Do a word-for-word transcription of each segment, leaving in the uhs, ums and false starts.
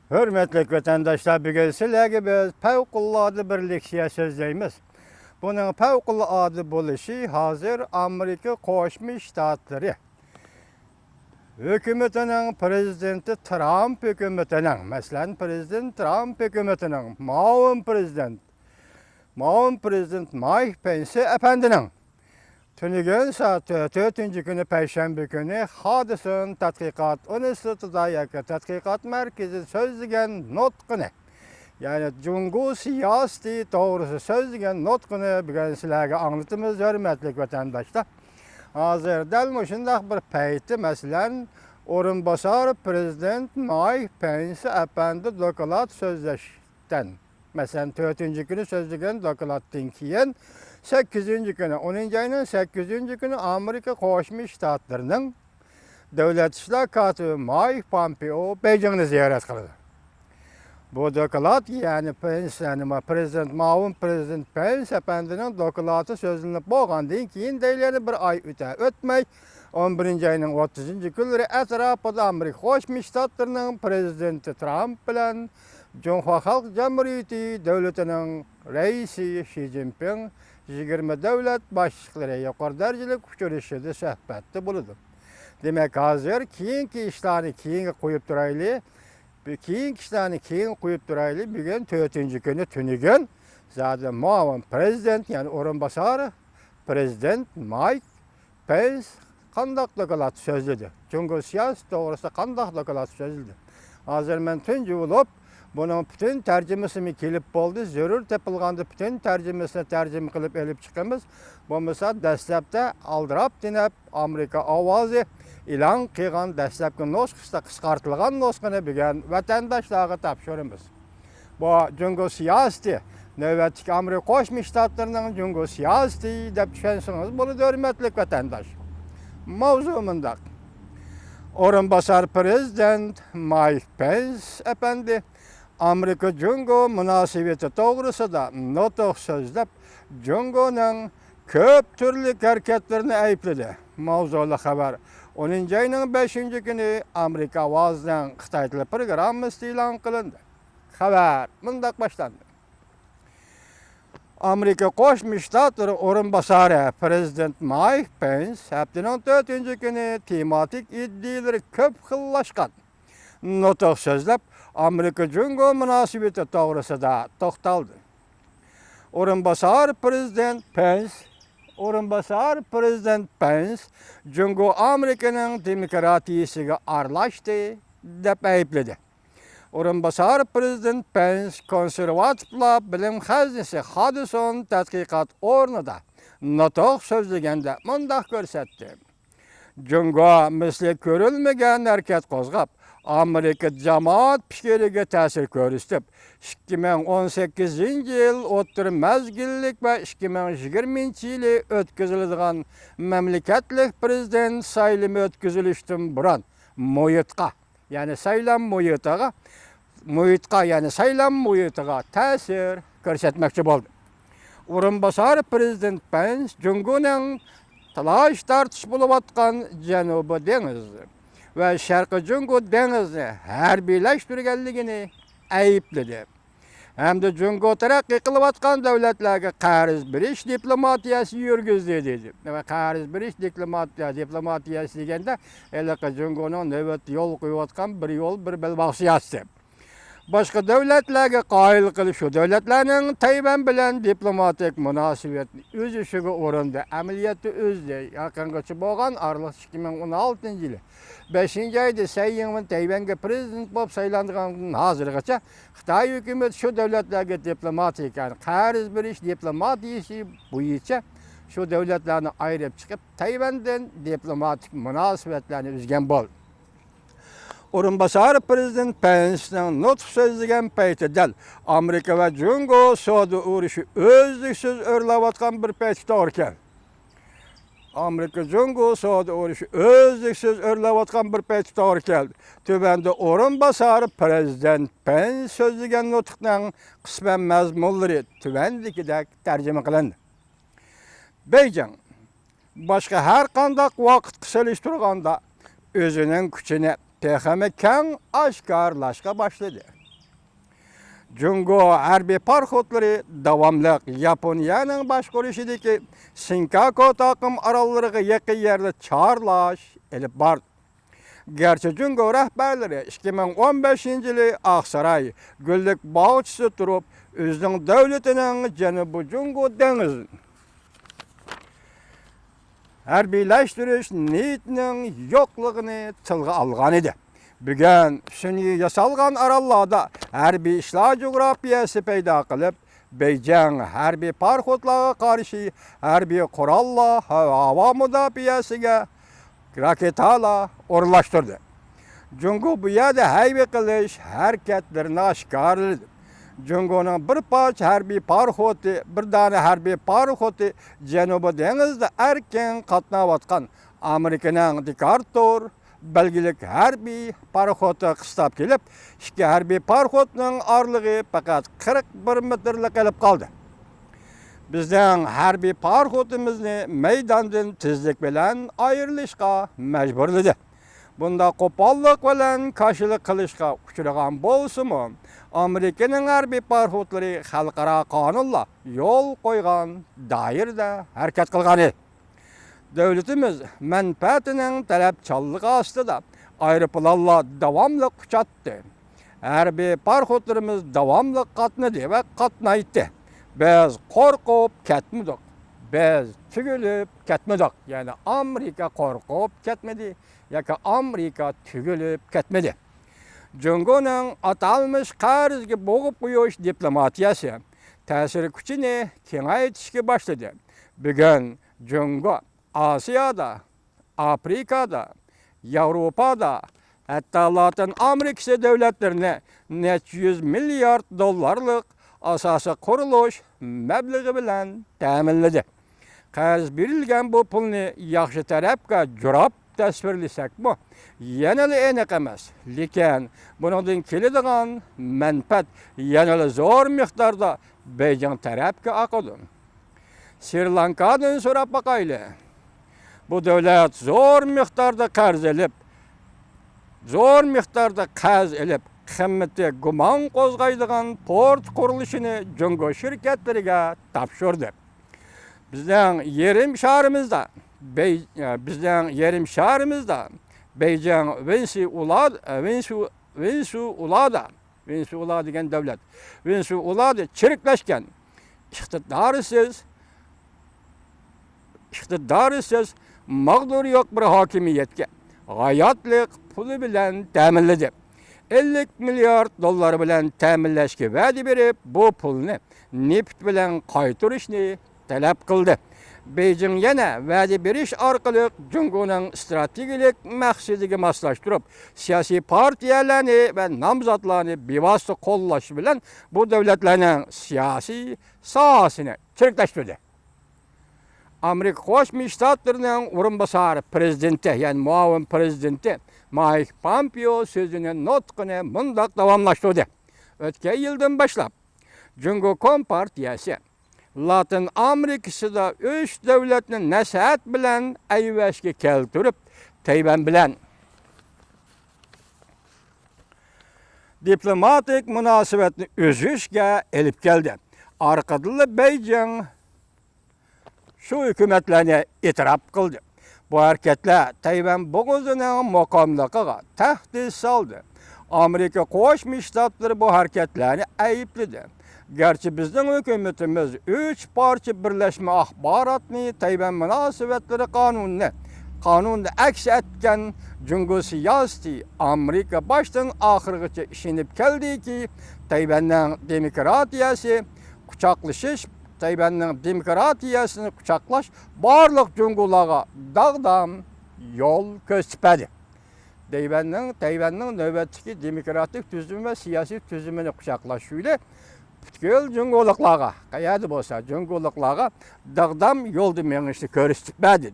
ھۆرمەتلىك ۋەتەنداشلار، بۈگۈن سىلەرگە بىز پەۋقۇلئاددە بىر لېكسىيە سۆزلەيمىز. بۇنىڭ پەۋقۇلئاددە بولۇشى ھازىر ئامېرىكا قوشما شتاتلىرى ھۆكۈمىتىنىڭ، پىرېزىدېنتى ترامپ ھۆكۈمىتىنىڭ، مەسىلەن، پىرېزىدېنت ترامپ ھۆكۈمىتىنىڭ مۇئاۋىن پىرېزىدېنت، مۇئاۋىن پىرېزىدېنت مايك پېنس ئەپەندىنىڭ تۈنۈگۈن سائەت تۆتىنچى كۈنى، پەيشەنبە كۈنى خادىسون تەتقىقات ئىنستىتۇتىدا ياكى تەتقىقات مەركىزىدە سۆزلىگەن نۇتقىنى، يەنى جۇڭگو سىياسىتى توغرىسىدا سۆزلىگەن نۇتقىنى بۈگۈن سىلەرگە ئاڭلىتىمىز، ھۆرمەتلىك ۋەتەنداشلار. ھازىر دەل مۇشۇنداق بىر پەيتتە، مەسىلەن، ئورۇنباسار پىرېزىدېنت مايك پېنس ئەپەندى دوكلات سۆزلەشتىن، مەسىلەن، تۆتىنچى كۈنى سۆزلىگەن دوكلاتتىن كېيىن، سەككىزىنچى كۈنى، ئونىنچى ئاينىڭ سەككىزىنچى كۈنى ئامېرىكا قوشما شتاتلىرىنىڭ دۆلەت ئىشلار كاتىپى مايك پومپېئو بېيجىڭنى زىيارەت قىلىدۇ. بۇ دوكلات، يەنى پېنس، يەنى ما-، پىرېزىدېنت، مۇئاۋىن پىرېزىدېنت پېنس ئەپەندىنىڭ دوكلاتى سۆزلىنىپ بولغاندىن كېيىن دەيلى، يەنە بىر ئاي ئۆتە ئۆتمەي، ئون بىرىنچى ئاينىڭ ئوتتۇزىنچى كۈنلىرى ئەتراپىدا ئامېرىكا قوشما شتاتلىرىنىڭ پىرېزىدېنتى ترامپ بىلەن جۇڭخۇا خەلق جۇمھۇرىيىتى دۆلىتىنىڭ رەئىسى شى جىنپىڭ يىگىرمە دۆلەت باشلىقلىرى يۇقىرى دەرىجىلىك ئۇچرىشىشىدا سۆھبەتتە بولىدۇ. دېمەك، ھازىر كېيىنكى ئىشلارنى كېيىنگە قويۇپ تۇرايلى. بۈ-، كېيىنكى ئىشلارنى كېيىنگە قويۇپ تۇرايلى. بۈگۈن تۆتىنچى كۈنى، تۈنۈگۈن زادى مۇئاۋىن پىرېزىدېنت، يەنى ئورۇنباسار پىرېزىدېنت مايك پېنس قانداق دوكلات سۆزلىدى؟ جۇڭگو سىياسىتى توغرىسىدا قانداق دوكلات سۆزلىدى؟ ھازىر مەن تۇنجى بولۇپ بۇنىڭ پۈتۈن تەرجىمىسىمۇ كېلىپ بولدى. زۆرۈر تېپىلغاندا پۈتۈن تەرجىمىسىنى تەرجىمە قىلىپ ئېلىپ چىقىمىز. بولمىسا دەسلەپتە ئالدىراپ دېنەپ ئامېرىكا ئاۋازى ئېلان قىلغان دەسلەپكى نۇسخىسىدا قىسقارتىلغان نۇسخىنى بۈگۈن ۋەتەنداشلارغا تاپشۇرىمىز. بۇ جۇڭگو سىياسىتى، نۆۋەتتىكى ئامېرىكا قوشما شتاتلىرىنىڭ جۇڭگو سىياسىتى دەپ چۈشەنسىڭىز بولىدۇ، ھۆرمەتلىك ۋەتەنداش. ماۋزۇ مۇنداق. ئورۇنباسار پىرېزىدېنت مايك پېنس ئەپەندى ئامېرىكا جۇڭگو مۇناسىۋىتى توغرىسىدا نۇتۇق سۆزلەپ، جۇڭگونىڭ كۆپ تۈرلۈك ھەرىكەتلىرىنى ئەيىبلىدى. ماۋزۇلۇق خەۋەر ئونىنچى ئاينىڭ بەشىنچى كۈنى ئامېرىكا ئاۋازىنىڭ خىتاي تىلى پروگراممىسىدا ئېلان قىلىندى. خەۋەر مۇنداق باشلاندى. ئامېرىكا قوشما شتاتلىرى ئورۇنباسارى پىرېزىدېنت مايك پېنس ھەپتىنىڭ تۆتىنچى كۈنى تېماتىك ئىدىيىلىرى كۆپ خىللاشقان نۇتۇق سۆزلەپ، ئامېرىكا جۇڭگو مۇناسىۋىتى توغرىسىدا توختالدى. ئورۇنباسار پىرېزىدېنت پېنس، ئورۇنباسار پىرېزىدېنت پېنس جۇڭگو ئامېرىكىنىڭ دېموكراتىيىسىگە ئارىلاشتى دەپ ئەيىبلىدى. ئورۇنباسار پىرېزىدېنت پېنس كونسېرۋاتىپلار بىلىم خەزنىسى خادىسون تەتقىقات ئورنىدا نۇتۇق سۆزلىگەندە مۇنداق كۆرسەتتى. جۇڭگو مىسلى كۆرۈلمىگەن ھەرىكەت قوزغاپ، ئامېرىكا جامائەت پىكرىگە تەسىر كۆرسىتىپ، ئىككى مىڭ ئون سەككىزىنچى يىل ئوتتۇرا مەزگىللىك ۋە ئىككى مىڭ يىگىرمىنچى يىلى ئۆتكۈزۈلىدىغان مەملىكەتلىك پىرېزىدېنت سايلىمى ئۆتكۈزۈلۈشتىن بۇرۇن مۇھىتقا، يەنى سايلام مۇھىتىغا، مۇھىتقا، يەنى سايلام مۇھىتىغا تەسىر كۆرسەتمەكچى بولدى. ئورۇنباسار پىرېزىدېنت پېنس جۇڭگونىڭ تالاش-تارتىش بولۇۋاتقان جەنۇبىي دېڭىز ۋە شەرقىي جۇڭگو دېڭىزىنى ھەربىيلەشتۈرگەنلىكىنى ئەيىبلىدى ھەمدە جۇڭگو تەرەققىي قىلىۋاتقان دۆلەتلەرگە قەرز بېرىش دىپلوماتىيەسى يۈرگۈزدى، دېدى. ۋە قەرز بېرىش دىپلوماتىيە-، دىپلوماتىيەسى دېگەندە، ھېلىقى جۇڭگونىڭ نۆۋەتتە يولغا قويۇۋاتقان بىر يول، بىر بەلباغ سىياسىتى. باشقا دۆلەتلەرگە قايىل قىلىپ، شۇ دۆلەتلەرنىڭ تەيۋەن بىلەن دىپلوماتىك مۇناسىۋەتنى ئۈزۈشىگە ئۇرۇندى. ئەمەلىيەتتە ئۈزدى. يېقىنغىچە بولغان، ئارىلىقتا ئىككى مىڭ ئون ئالتىنچى يىلى بەشىنچى ئايدا سەي يىڭۋېن تەيۋەنگە پىرېزىدېنت بولۇپ سايلانغاندىن ھازىرغىچە خىتاي ھۆكۈمىتى شۇ دۆلەتلەرگە دىپلوماتىك، يەنى قەرز بېرىش دىپلوماتىيىسى بويىچە شۇ دۆلەتلەرنى ئايرىپ چىقىپ، تەيۋەندىن دىپلوماتىك مۇناسىۋەتلەرنى ئۈزگەن بولدى. ئورۇنباسار پىرېزىدېنت پېنسنىڭ نۇتۇق سۆزلىگەن پەيتى دەل ئامېرىكا ۋە جۇڭگو سودا ئۇرۇشى ئۈزلۈكسىز ئۆرلەۋاتقان بىر پەيتكە توغرا كەلدى. ئامېرىكا جۇڭگو سودا ئۇرۇشى ئۈزلۈكسىز ئۆرلەۋاتقان بىر پەيتكە توغرا كەلدى. تۆۋەندە ئورۇنباسار پىرېزىدېنت پېنس سۆزلىگەن نۇتۇقنىڭ قىسمەن مەزمۇنلىرى تۆۋەندىكىدەك تەرجىمە قىلىندى. بېيجىڭ باشقا ھەر قانداق ۋاقىتقا سېلىشتۇرغاندا ئۆزىنىڭ كۈچىنى تېخىمۇ كەڭ ئاشكارىلاشقا باشلىدى. جۇڭگو ھەربىي پاراخوتلىرى داۋاملىق ياپونىيەنىڭ باشقۇرۇشىدىكى سېنكاكۇ تاقىم ئاراللىرىغا يېقىن يەردە چارلاش ئېلىپ باردى. گەرچە جۇڭگو رەھبەرلىرى ئىككى مىڭ ئون بەشىنچى يىلى ئاقساراي گۈللۈك باغچىسىدا تۇرۇپ، ئۆزىنىڭ دۆلىتىنىڭ جەنۇبىي جۇڭگو دېڭىزىنى ھەربىيلەشتۈرۈش نىيىتىنىڭ يوقلۇقىنى تىلغا ئالغان ئىدى. بۈگۈن سۈنئىي ياسالغان ئاراللاردا ھەربىي ئىشلار جۇغراپىيەسى پەيدا قىلىپ، بېيجىڭ ھەربىي پاراخوتلارغا قارشى ھەربىي قوراللار ھاۋا مۇداپىئەسىگە راكېتالار ئورۇنلاشتۇردى. جۇڭگو بۇ يەردە ھەيۋە قىلىش ھەرىكەتلىرىنى ئاشكارىلىدى. جۇڭگونىڭ بىر پارچە ھەربىي پاراخوتى، بىر دانە ھەربىي پاراخوتى جەنۇبىي دېڭىزدا ئەركىن قاتناۋاتقان ئامېرىكىنىڭ دېكارتور بەلگىلىك ھەربىي پاراخوتىغا قىستاپ كېلىپ، ئىككى ھەربىي پاراخوتنىڭ ئارىلىقى پەقەت قىرىق بىر مېتىرلا قېلىپ قالدى. بىزنىڭ ھەربىي پاراخوتىمىزنى مەيداندىن تېزلىك بىلەن ئايرىلىشقا مەجبۇرلىدى. بۇنداق قوپاللىق بىلەن كاشىلىق قىلىشقا ئۇچرىغان بولسىمۇ، ئامېرىكىنىڭ ھەربىي پاراخوتلىرى خەلقئارا قانۇنلار يول قويغان دائىرىدە ھەرىكەت قىلغان ئىدى. دۆلىتىمىز مەنپەئەتىنىڭ تەلەپچانلىقى ئاستىدا ئايروپىلانلار داۋاملىق ئۇچاتتى. ھەربىي پاراخوتلىرىمىز داۋاملىق قاتنىدى ۋە قاتنايتتى. بىز قورقۇپ كەتمىدۇق. بىز تۈگۈلۈپ كەتمىدۇق. يەنى ئامېرىكا قورقۇپ كەتمىدى ياكى ئامېرىكا تۈگۈلۈپ كەتمىدى. جۇڭگونىڭ ئاتالمىش قەرزگە بوغۇپ قويۇش دىپلوماتىيەسى تەسىر كۈچىنى كېڭەيتىشكە باشلىدى. بۈگۈن جۇڭگو ئاسىيادا، ئافرىكادا، ياۋروپادا، ھەتتا لاتىن ئامېرىكىسى دۆلەتلىرىنى نەچچە يۈز مىليارد دوللارلىق ئاساسىي قۇرۇلۇش مەبلىغى بىلەن تەمىنلىدى. قەرز بېرىلگەن بۇ پۇلنى ياخشى تەرەپكە جوراپ تەسۋىرلىسەكمۇ، يەنىلا ئېنىق ئەمەس. لېكىن بۇنىڭدىن كېلىدىغان مەنپەئەت يەنىلا زور مىقداردا بېيجىڭ تەرەپكە ئاقىدۇ. سرى لانكادىن سوراپ باقايلى. بۇ دۆلەت زور مىقداردا قەرز ئېلىپ، زور مىقداردا قەرز ئېلىپ، قىممىتى گۇمان قوزغايدىغان پورت قۇرۇلۇشىنى جۇڭگو شىركەتلىرىگە تاپشۇردى. بىزنىڭ يېرىم شارىمىزدا، بېي-، بىزنىڭ يېرىم شارىمىزدا بېيجىڭ ۋېنسۇئېلا، ۋېنسۇ-، ۋېنسۇئېلادا، ۋېنسۇئېلا دېگەن دۆلەت، ۋېنسۇئېلادا چىرىكلەشكەن، ئىقتىدارسىز، ئىقتىدارسىز، ماغدۇرى يوق بىر ھاكىمىيەتكە ھاياتلىق پۇلى بىلەن تەمىنلىدى. ئەللىك مىليارد دوللار بىلەن تەمىنلەشكە ۋەدە بېرىپ، بۇ پۇلنى نېفىت بىلەن قايتۇرۇشنى تەلەپ قىلدى. بېيجىڭ يەنە ۋەدە بېرىش ئارقىلىق جۇڭگونىڭ ئىستراتېگىيەلىك مەقسىتىگە ماسلاشتۇرۇپ، سىياسىي پارتىيەلەرنى ۋە نامزاتلارنى بىۋاسىتە قوللاش بىلەن بۇ دۆلەتلەرنىڭ سىياسىي ساھەسىنى چىرىكلەشتۈردى. ئامېرىكا قوشما شتاتلىرىنىڭ ئورۇنباسار پىرېزىدېنتى، يەنى مۇئاۋىن پىرېزىدېنتى مايك پامپېئو سۆزىنى، نۇتقىنى مۇنداق داۋاملاشتۇردى: ئۆتكەن يىلدىن باشلاپ، جۇڭگو كومپارتىيەسى لاتىن ئامېرىكىسىدا ئۈچ دۆلەتنى نەسىھەت بىلەن ئەيۋەشكە كەلتۈرۈپ، تەيۋەن بىلەن دىپلوماتىك مۇناسىۋەتنى ئۈزۈشكە ئېلىپ كەلدى. ئارقىدىنلا بېيجىڭ شۇ ھۆكۈمەتلەرنى ئېتىراپ قىلدى. بۇ ھەرىكەتلەر تەيۋەن بوغۇزىنىڭ مۇقىملىقىغا تەھدىت سالدى. ئامېرىكا قوشما شتاتلىرى بۇ ھەرىكەتلەرنى ئەيىبلىدى. گەرچە بىزنىڭ ھۆكۈمىتىمىز ئۈچ پارچە بىرلەشمە ئاخباراتنى تەيۋەن مۇناسىۋەتلىرى قانۇنىنى، قانۇندا ئەكس ئەتكەن جۇڭگو سىياسىتى ئامېرىكا باشتىن ئاخىرغىچە ئىشىنىپ كەلدىكى، تەيۋەننىڭ دېموكراتىيەسى قۇچاقلىشىش، تەيۋەننىڭ دېموكراتىيەسىنى قۇچاقلاش بارلىق جۇڭگولارغا داغدام يول كۆرسىتىپ بەردى. تەيۋەننىڭ، تەيۋەننىڭ نۆۋەتتىكى دېموكراتىك تۈزۈم ۋە سىياسىي تۈزۈمىنى قۇچاقلاش يولى پۈتكۈل جۇڭگولۇقلارغا، قەيەردە بولسا جۇڭگولۇقلارغا داغدام يولدا مېڭىشنى كۆرسىتىپ بەردى.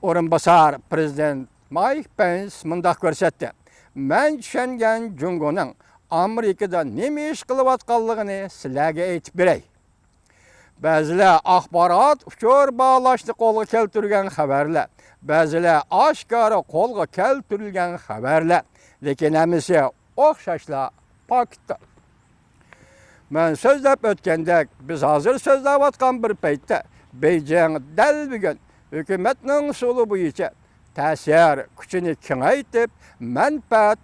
ئورۇنباسار پىرېزىدېنت مايك پېنس مۇنداق كۆرسەتتى: مەن چۈشەنگەن جۇڭگونىڭ ئامېرىكىدا نېمە ئىش قىلىۋاتقانلىقىنى سىلەرگە ئېيتىپ بېرەي. بەزىلەر ئاخبارات ئۇچۇر باھالاشنى قولغا كەلتۈرگەن خەۋەرلەر، بەزىلەر ئاشكارا قولغا كەلتۈرۈلگەن خەۋەرلەر، لېكىن ھەممىسى ئوخشاشلا پاكىتتۇر. مەن سۆزلەپ ئۆتكەندەك، بىز ھازىر سۆزلەۋاتقان بىر پەيتتە بېيجىڭ دەل بۈگۈن ھۆكۈمەتنىڭ ئۇسۇلى بويىچە تەسىر كۈچىنى كېڭەيتىپ، مەنپەئەت،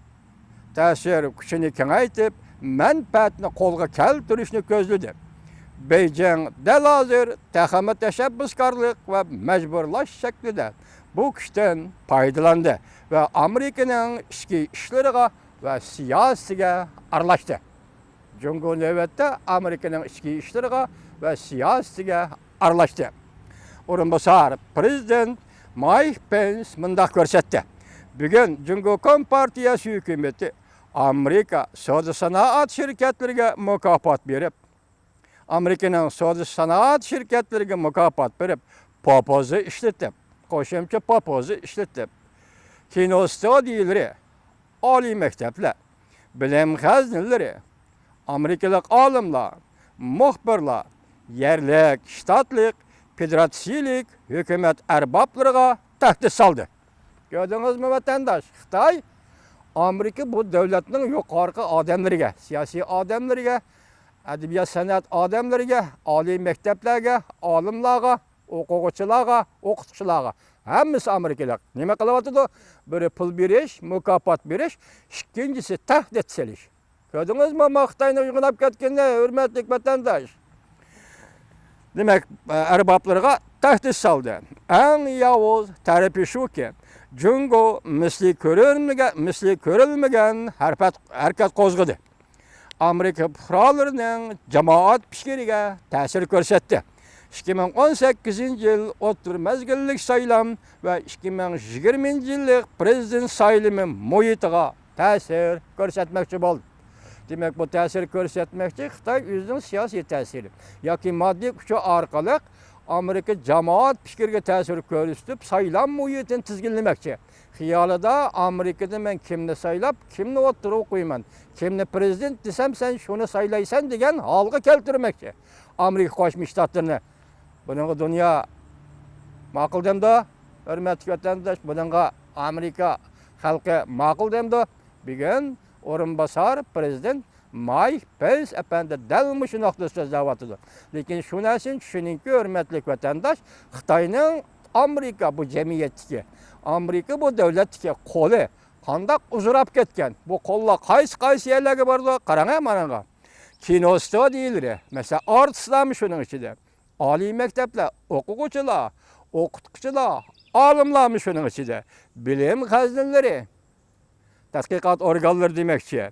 تەسىر كۈچىنى كېڭەيتىپ، مەنپەئەتنى قولغا كەلتۈرۈشنى كۆزلىدى. بېيجىڭ دەل ھازىر تېخىمۇ تەشەببۇسكارلىق ۋە مەجبۇرلاش شەكلىدە بۇ كۈچتىن پايدىلاندى ۋە ئامېرىكىنىڭ ئىچكى ئىشلىرىغا ۋە سىياسىتىگە ئارىلاشتى. جۇڭگو نۆۋەتتە ئامېرىكىنىڭ ئىچكى ئىشلىرىغا ۋە سىياسىتىگە ئارىلاشتى. ئورۇنباسار پىرېزىدېنت مايك پېنس مۇنداق كۆرسەتتى: بۈگۈن جۇڭگو كومپارتىيەسى ھۆكۈمىتى ئامېرىكا سودا سانائەت شىركەتلىرىگە مۇكاپات بېرىپ، ئامېرىكىنىڭ سودا سانائەت شىركەتلىرىگە مۇكاپات بېرىپ، پوپوزا ئىشلىتىپ، قوشۇمچە پوپوزا ئىشلىتىپ، كىنو ستۇدىيىلىرى، ئالىي مەكتەپلەر، بىلىم خەزنىلىرى، ئامېرىكىلىق ئالىملار، مۇخبىرلار، يەرلىك، شتاتلىق، فېدېراتسىيىلىك ھۆكۈمەت ئەربابلىرىغا تەھدىت سالدى. كۆردىڭىزمۇ، ۋەتەنداش؟ خىتاي، ئامېرىكا بۇ دۆلەتنىڭ يۇقىرىقى ئادەملىرىگە، سىياسىي ئادەملىرىگە، ئەدەبىيات سەنئەت ئادەملىرىگە، ئالىي مەكتەپلەرگە، ئالىملارغا، ئوقۇغۇچىلارغا، ئوقۇتقۇچىلارغا، ھەممىسى ئامېرىكىلىق. نېمە قىلىۋاتىدۇ؟ بىرى پۇل بېرىش، مۇكاپات بېرىش، ئىككىنچىسى تەھدىت سېلىش. كۆردىڭىزمۇ، ما خىتاينىڭ يوغىناپ كەتكىنىنى، ھۆرمەتلىك ۋەتەنداش؟ دېمەك، ئەربابلىرىغا تەھدىت سالدى. ئەڭ ياۋۇز تەرىپى شۇكى، جۇڭگو مىسلى كۆرۈلمىگەن، مىسلى كۆرۈلمىگەن ھەرپەت-، ھەرىكەت قوزغىدى. ئامېرىكا پۇقرالىرىنىڭ جامائەت پىكرىگە تەسىر كۆرسەتتى. ئىككى مىڭ ئون سەككىزىنچى يىل ئوتتۇرا مەزگىللىك سايلام ۋە ئىككى مىڭ يىگىرمىنچى يىللىق پىرېزىدېنت سايلىمى مۇھىتىغا تەسىر كۆرسەتمەكچى بولدى. دېمەك، بۇ تەسىر كۆرسەتمەكچى خىتاي ئۆزىنىڭ سىياسىي تەسىرى ياكى ماددىي كۈچى ئارقىلىق ئامېرىكا جامائەت پىكرىگە تەسىر كۆرسىتىپ، سايلام مۇھىتىنى تىزگىنلىمەكچى. خىيالىدا ئامېرىكىدا مەن كىمنى سايلاپ، كىمنى ئوتتۇرىغا قويىمەن، كىمنى پىرېزىدېنت دېسەم، سەن شۇنى سايلايسەن دېگەن ھالغا كەلتۈرمەكچى ئامېرىكا قوشما شتاتلىرىنى. بۇنىڭغا دۇنيا ماقۇل دەمدۇ؟ ھۆرمەتلىك ۋەتەنداش، بۇنىڭغا ئامېرىكا خەلقى ماقۇل دەمدۇ؟ بۈگۈن ئورۇنباسار پىرېزىدېنت مايك پېنس ئەپەندى دەل مۇشۇ نۇقتىدا سۆزلەۋاتىدۇ. لېكىن شۇ نەرسىنى چۈشىنىڭكى، ھۆرمەتلىك ۋەتەنداش، خىتاينىڭ ئامېرىكا بۇ جەمئىيەتتىكى، ئامېرىكا بۇ دۆلەتتىكى قولى قانداق ئۇزىراپ كەتكەن؟ بۇ قوللار قايسى، قايسى يەرلەرگە بارىدۇ؟ قاراڭە مانىڭغا. كىنو ستۇدىيىلىرى، مەسىلەن، ئارتىسلارمۇ شۇنىڭ ئىچىدە. ئالىي مەكتەپلەر، ئوقۇغۇچىلار، ئوقۇتقۇچىلار، ئالىملارمۇ شۇنىڭ ئىچىدە. بىلىم خەزنىلىرى، تەتقىقات ئورگانلىرى دېمەكچى.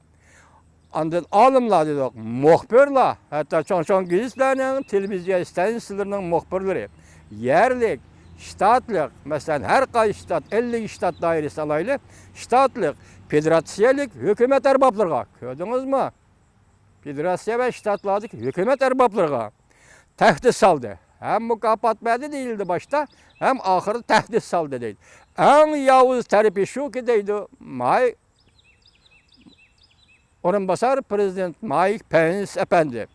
ئاندىن ئالىملار دېدۇق، مۇخبىرلار، ھەتتا چوڭ-چوڭ گېزىتلەرنىڭ، تېلېۋىزىيە ئىستانسىيەلىرىنىڭ مۇخبىرلىرى، يەرلىك، شتاتلىق، مەسىلەن، ھەر قايسى شتات، ئەللىك شتات دائىرىسى ئالايلى، شتاتلىق، فېدېراتسىيەلىك ھۆكۈمەت ئەربابلىرىغا، كۆردىڭىزمۇ؟ فېدېراتسىيە ۋە شتاتلاردىكى ھۆكۈمەت ئەربابلىرىغا تەھدىت سالدى. ھەم مۇكاپات بەردى دېيىلدى باشتا، ھەم ئاخىرىدا تەھدىت سالدى دەيدۇ. ئەڭ ياۋۇز تەرىپى شۇكى دەيدۇ، ماي-، ئورۇنباسار پىرېزىدېنت مايك پېنس ئەپەندى.